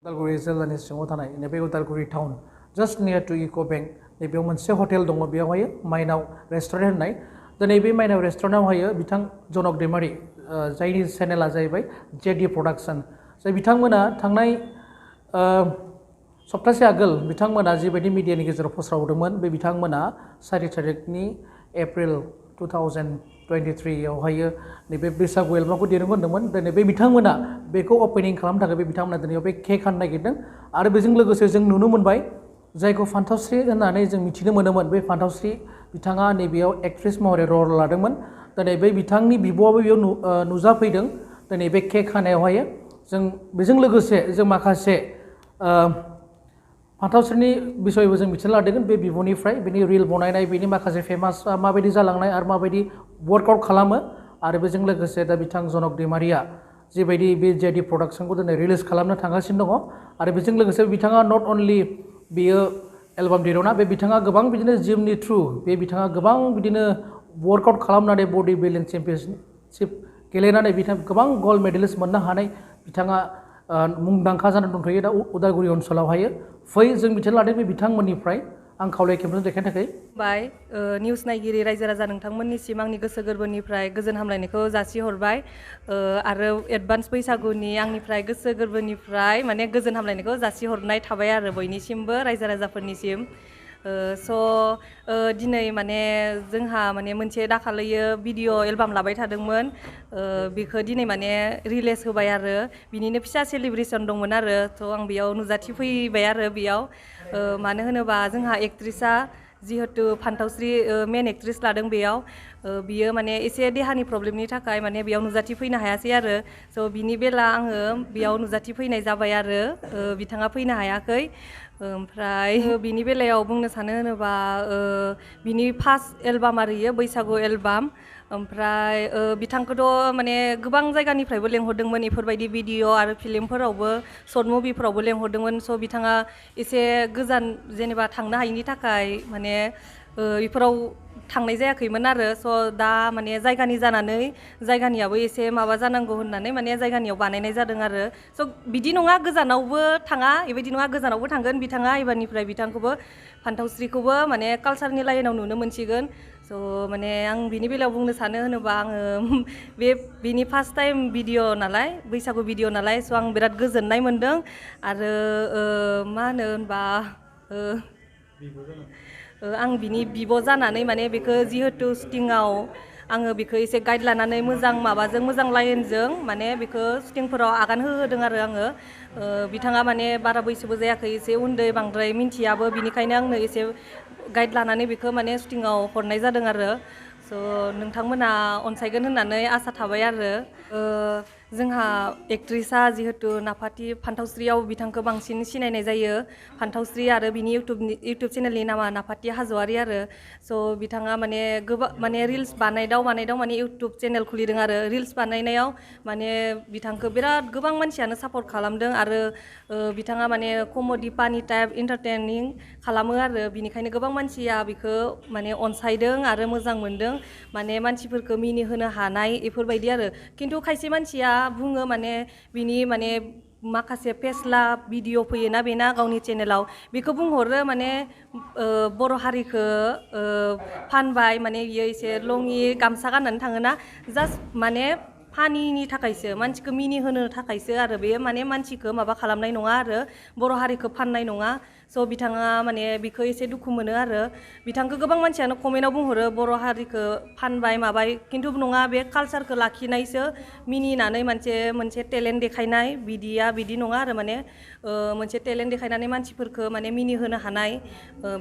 उदालगुरि जिल्लानि सिङाव थानाय नैबे उदालगुरि टाउन जास्ट नियार टू इक' बैंक नैबेयाव मोनसे हटेल दङ बेयावहाय माइनाव रेस्टुरेन्ट होननाय दिनै बे माइनाव रेस्टुरेन्टआवहाय बिथां जनक दैमारि जायनि चेनेला जाहैबाय जेडि प्रडाक्शन जाय बिथांमोना थांनाय सप्तासे आगोल बिथांमोना जिबायदि मिडियानि गेजेराव फोसावदोंमोन बे बिथांमोना 4 तारिखनि एप्रिल 2023 आवहाय नैबे बैसागु एलबामखौ दिरुनगोन होनदोंमोन दिनै बे बिथांमोना बेखौ ओपनिं खालामनो थाखाय बे बिथांमोना दिनै बे केक हानो नागिरदों आरो बेजों लोगोसे जों नुनो मोनबाय जायखौ फान्थावस्रि होननानै जों मिथिनो मोनोमोन बे फान्थावस्रि बिथाङा नैबेयाव एक्ट्रेस महरै रल लादोंमोन दिनै बे बिथांनि बिब'आबो बेयाव नुजाफैदों दिनै बे केक हानायावहाय जों बेजों लोगोसे जों माखासे फान्थावस्रिनि बिसयबो जों मिथिनो लादों बे बिब'निफ्राय बेनि रिल बनायनाय बेनि माखासे फेमासआ माबायदि जालांनाय आरो माबायदि वर्कआउट खालामो आरो बेजों लोगोसे दा बिथां जनक दैमारिया जिबायदि बे जेडि प्रडाक्शनखौ दिनै रिलिज खालामनो थांगासिनो दङ आरो बेजों लोगोसे बिथाङा नट अनलि बेयो एलबाम दिरुना बे बिथाङा गोबां बिदिनो जिमनि थ्रु बे बिथाङा गोबां बिदिनो वर्कआउट खालामनानै बडि बिल्डिं चेम्पियनशिप गेलेनानै बिथाङा गोबां गल्ड मेडेलिस्ट मोननो हानाय बिथाङा मुंदांखा जानानै दंथ'यो दा उदालगुरि ओनसोलावहाय फै जों मिथिनो लादों बे बिथांमोननिफ्राय आं खावलायखेबनो देखायनो थाखाय बाय निउस नायगिरि रायजो राजा नोंथांमोननिसिम आंनि गोसो गोरबोनिफ्राय गोजोन हामलायनायखौ जासिहरबाय आरो एडभान्स बैसागुनि आंनिफ्राय गोसो गोरबोनिफ्राय माने गोजोन हामलायनायखौ जासिहरनाय थाबाय आरो बयनिसिमबो रायजो राजाफोरनिसिम दिनै माने जोंहा माने मोनसे दाखालैयो भिडिअ एलबाम लाबाय थादोंमोन बेखौ दिनै माने रिलिज होबाय आरो बिनिनो फिसा सेलिब्रेसन दंमोन आरो आं बेयाव नुजाथिफैबाय आरो बेयाव मानो होनोबा जोंहा एक्ट्रिसा जिहेतु फान्थावस्रि मेन एक्ट्रिस लादों बेयाव बियो माने एसे देहानि प्रब्लेमनि थाखाय माने बेयाव नुजाथिफैनो हायासै आरो बिनि बेला आङो बेयाव नुजाथिफैनाय जाबाय आरो बिथाङा फैनो हायाखै ओमफ्राय बिनि बेलायाव बुंनो सानो होनोबा बिनि फार्स्ट एलबाम आरो इयो बैसागु एलबाम ओमफ्राय बिथांखौथ' माने गोबां जायगानिफ्रायबो लेंहरदोंमोन बेफोरबायदि भिडिअ आरो फिल्मफोरावबो सर्ट मुभिफोरावबो लेंहरदोंमोन बिथाङा एसे गोजान जेनेबा थांनो हायिनि थाखाय माने बेफोराव थांनाय जायाखैमोन आरो दा माने जायगानि जानानै जायगानियाबो एसे माबा जानांगौ होननानै माने जायगानियाव बानायनाय जादों आरो बिदि नङा गोजानावबो थाङा बेबायदि नङा गोजानावबो थांगोन बिथाङा एबारनिफ्राय बिथांखौबो फान्थावस्रिखौबो माने कालसारनि लाइनाव नुनो मोनसिगोन माने आं बिनि बेलायाव बुंनो सानो होनोबा आङो बिनि फार्स्ट टाइम भिडिअ नालाय बैसागु भिडिअ नालाय आं बिराद गोजोननाय मोनदों आरो मा होनो होनबा आं बिनि बिब' जानानै माने बेखौ जिहेतु शुटिंआव आङो बेखौ एसे गाइड लानानै मोजां माबाजों मोजां लाइनजों माने बेखौ शुटिंफोराव आगान होदों आरो आङो बिथाङा माने बारा बैसोबो जायाखै एसे उन्दै बांद्राय मिन्थियाबो बिनिखायनो आंनो एसे गाइड लानानै बेखौ माने शुटिंआव हरनाय जादों आरो नोंथांमोना अनसायगोन होननानै आसा थाबाय आरो जोंहा एक्ट्रिसा जिहेतु नाफाथि फान्थावस्रियाव बिथांखौ बांसिन सिनायनाय जायो फान्थावस्रि आरो बिनि इउटुब चेनेलनि नामा नाफाथि हाज'वारि आरो बिथाङा माने गोबां माने रिल्स बानायदाव माने इउटुब चेनेल खुलिदों आरो रिल्स बानायनायाव माने बिथांखौ बिराद गोबां मानसियानो सापर्ट खालामदों आरो बिथाङा माने कमेडि पानि टाइप इन्टारटेनिं खालामो आरो बिनिखायनो गोबां मानसिया बेखौ माने अनसायदों आरो मोजां मोनदों माने मानसिफोरखौ मिनिहोनो हानाय बेफोरबायदि आरो खिन्थु खायसे मानसिया बुङो माने बिनि माने माखासे फेस्ला भिडिअ फैयोना बेना गावनि चेनेलाव बेखौ बुंहरो माने बर' हारिखौ फानबाय माने बियो एसे लङि गामसा गाननानै थाङोना जास्ट माने फानिनि थाखायसो मानसिखौ मिनिहोनो थाखायसो आरो बेयो माने मानसिखौ माबा खालामनाय नङा आरो बर' हारिखौ फाननाय नङा बिथाङा माने बेखौ एसे दुखु मोनो आरो बिथांखौ गोबां मानसियानो कमेन्टआव बुंहरो बर' हारिखौ फानबाय माबाय खिन्थु नङा बे कालसारखौ लाखिनायसो मिनिनानै मोनसे टेलेन्ट देखायनाय बिदि नङा आरो माने मोनसे टेलेन्ट देखायनानै मानसिफोरखौ माने मिनिहोनो हानाय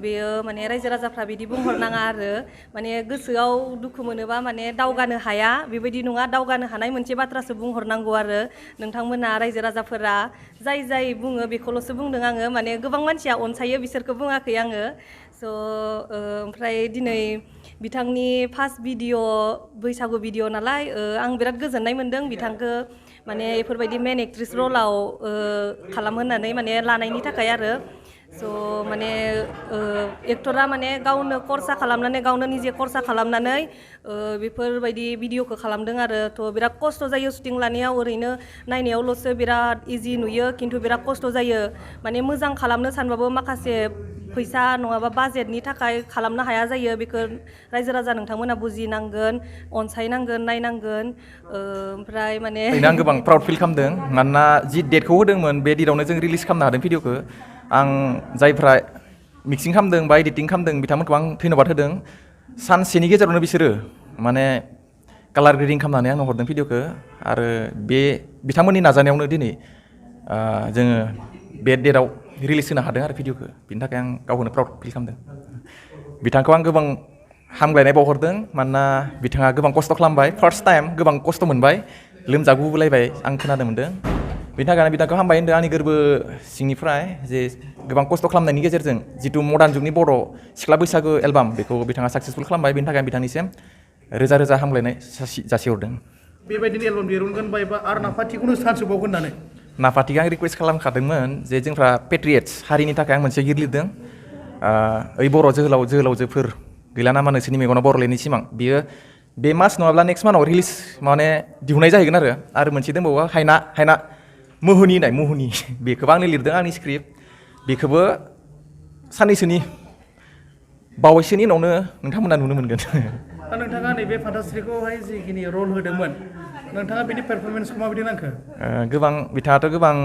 बेयो माने रायजो राजाफ्रा बिदि बुंहरनाङा आरो माने गोसोआव दुखु मोनोबा माने दावगानो हाया बेबायदि नङा दावगानो हानाय मोनसे बाथ्रासो बुंहरनांगौ आरो नोंथांमोना रायजो राजाफोरा जाय बुङो बेखौल'सो बुंदों आङो माने गोबां मानसिया अनसायो बिसोरखौ बुङाखै आङो ओमफ्राय दिनै बिथांनि फार्स्ट भिडिअ बैसागु भिडिअ नालाय आं बिराद गोजोननाय मोनदों बिथांखौ माने बेफोरबायदि मेन एक्ट्रिस रलाव खालामहोनानै माने लानायनि थाखाय आरो स' माने एक्टरा माने गावनो खरसा खालामनानै गावनो निजे खरसा खालामनानै बेफोरबायदि भिडिअखौ खालामदों आरो थ' बिराद खस्थ' जायो शुटिं लानायाव ओरैनो नायनायावल'सो बिराद इजि नुयो खिन्थु बिराद खस्थ' जायो माने मोजां खालामनो सानबाबो माखासे फैसा नङाबा बाजेटनि थाखाय खालामनो हाया जायो बेखौ रायजो राजा नोंथांमोना बुजिनांगोन अनसायनांगोन नायनांगोन ओमफ्राय माने आं गोबां प्राउड फिल खालामदों मानोना जि डेटखौ होदोंमोन बे डेटआवनो जों रिलिज खालामनो हादों भिडिअखौ आं जायफ्रा मिक्सिं खालामदों बा एडिटिं खालामदों बिथांमोनखौ आं धन्यबाद होदों सानसेनि गेजेरावनो बिसोरो माने कालार ग्रेडिं खालामनानै आंनो हरदों भिडिअखौ आरो बे बिथांमोननि नाजानायावनो दिनै जोङो बे डेटआव रिलिज होनो हादों आरो भिडिअखौ बिनि थाखाय आं गावखौनो प्राउड फिल खालामदों बिथांखौ आं गोबां हामग्लायनाय बावहरदों मानोना बिथाङा गोबां खस्थ' खालामबाय फार्स्ट टाइम गोबां खस्थ' मोनबाय लोमजागुलायबाय आं खोनानो मोन्दों बिनि थाखायनो बिथांखौ हामबाय होनदों आंनि गोरबो सिंनिफ्राय जे गोबां खस्थ' खालामनायनि गेजेरजों जिथु मडार्न जुगनि बर' सिख्ला बैसागु एलबाम बेखौ बिथाङा साक्सेसफुल खालामबाय बिनि थाखाय बिथांनिसिम रोजा रोजा हामग्लायनाय जासिहरदों बेबायदिनो एलबाम दिरुनगोन बायबा आरो नाफाथिखौनो सान्स होबावगोन होननानै नाफाथिखौ आं रिकुवेस्ट खालामखादोंमोन जे जोंफ्रा पेट्रियट्स हारिनि थाखाय आं मोनसे गित लिरदों ओइ बर' जोहोलावजोफोर गैला नामा नोंसोरनि मेगनाव बर'लेण्डनि सिमां बियो बे मास नङाब्ला नेक्स्ट मान्थआव रिलिज माने दिहुननाय जाहैगोन आरो मोनसे दंबावो हायना मोहुनि होननाय मोहुनि बेखौबो आंनो लिरदों आंनि स्क्रिप्ट बेखौबो साननैसोनि बावैसोनि उनावनो नोंथांमोना नुनो मोनगोन दा नोंथाङा नैबे फान्टास्ट्रिखौहाय जिखिनि रल होदोंमोन नोंथाङा बेनि पारफरमेन्सखौ माबायदि नांखो गोबां बिथाङाथ' गोबां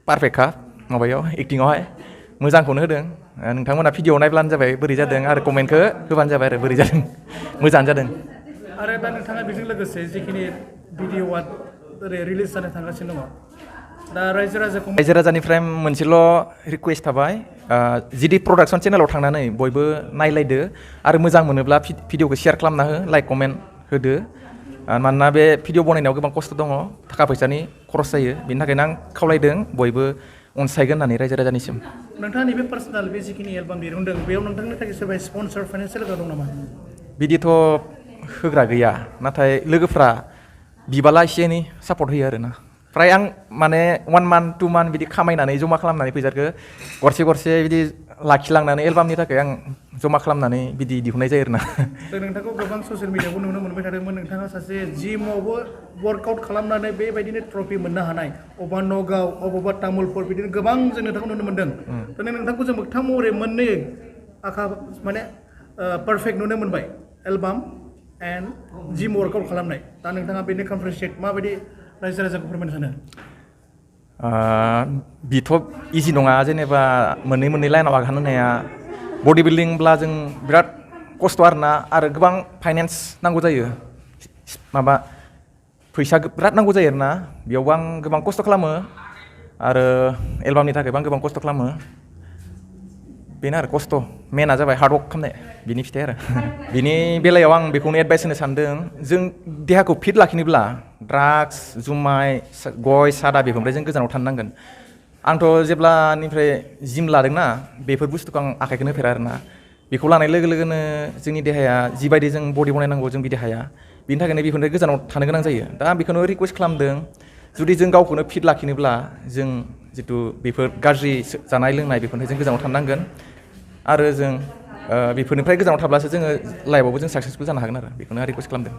पारफेक्टखा माबायाव एक्टिङावहाय मोजांखौनो होदों नोंथांमोना भिडिअ नायब्लानो जाबाय बोरै जादों आरो कमेन्टखौ होबानो जाबाय आरो बोरै जादों मोजाङानो जादों आरो दा नोंथाङा बेजों लोगोसे जिखिनि भिडिअआ ओरै रिलिज जानो थांगासिनो दङ दा रायजो राजानिफ्राय मोनसेल' रिकुवेस्ट थाबाय जुदि प्रडाक्सन चेनेलाव थांनानै बयबो नायलायदो आरो मोजां मोनोब्ला भिडिअखौ शेयार खालामना हो लाइक कमेन्ट होदो मानोना बे भिडिअ बनायनायाव गोबां खस्थ' दङ थाखा फैसानि खरस जायो बेनि थाखायनो आं खावलायदों बयबो अनसायगोन होननानै रायजो राजानिसिम नोंथाङा नैबे पार्सनेल बे जिखिनि एलबाम दिरुनदों बेयाव नोंथांनि थाखाय सोरबा स्पन्सर फाइनान्सियेल होग्रा दं नामा बिदिथ' होग्रा गैया नाथाय लोगोफ्रा बिबाला एसे एनै सापर्ट होयो आरोना फ्राय आं माने 1 मान्थ 2 मान्थ बिदि खामायनानै जमा खालामनानै फैसाखौ गरसे बिदि लाखिलांनानै एलबामनि थाखाय आं जमा खालामनानै बिदि दिहुननाय जायो आरोना जों नोंथांखौ गोबां ससियेल मिडियायावबो नुनो मोनबाय थादोंमोन नोंथाङा सासे जिमावबो वार्कआउट खालामनानै बेबायदिनो ट्रफि मोननो हानाय अबेबा नगाव अबेबा तामुलपुर बिदिनो गोबां जों नोंथांखौ नुनो मोन्दों दिनै नोंथांखौ जों मोगथां महरै मोननै माने पारफेक्ट नुनो मोनबाय एलबाम एन्ड जिम वार्कआउट खालामनाय दा नोंथाङा बेनि कमपेनसेट माबायदि रायजो राजाखौ फोरमायनो सानो बिथ' इजि नङा जेनेबा मोननै लाइनाव आगान होनाया बडि बिल्डिंब्ला जों बिराद खस्थ' आरोना आरो गोबां फाइनेन्स नांगौ जायो माबा फैसा बिराद नांगौ जायो आरोना बेयावबो आं गोबां खस्थ' खालामो आरो एलबामनि थाखायबो आं गोबां खस्थ' खालामो बेनो आरो खस्थ' मेना जाबाय हार्डवर्क खालामनाय बिनि फिथाइ आरो बिनि बेलायाव आं बेखौनो एडभाइस होनो सानदों जों देहाखौ फिट लाखिनोब्ला ड्राग्स जुमाय गय सादा बेफोरनिफ्राय जों गोजानाव थानो नांगोन आंथ' जेब्लानिफ्राय जिम लादोंना बेफोर बुस्थुखौ आं आखाइखौनो होफेरा आरोना बेखौ लानाय लोगो लोगोनो जोंनि देहाया जिबायदि जों बडि बनायनांगौ जों बिदि हाया बिनि थाखायनो बेफोरनिफ्राय गोजानाव थानो गोनां जायो दा आं बेखौनो रिकुवेस्ट खालामदों जुदि जों गावखौनो फिट लाखिनोब्ला जों जिथु बेफोर गाज्रि जानाय लोंनाय बेफोरनिफ्राय जों गोजानाव थानांगोन आरो जों बेफोरनिफ्राय गोजानाव थाब्लासो जोङो लाइफआवबो जों साक्सेसफुल जानो हागोन आरो बेखौनो रिकुवेस्ट खालामदों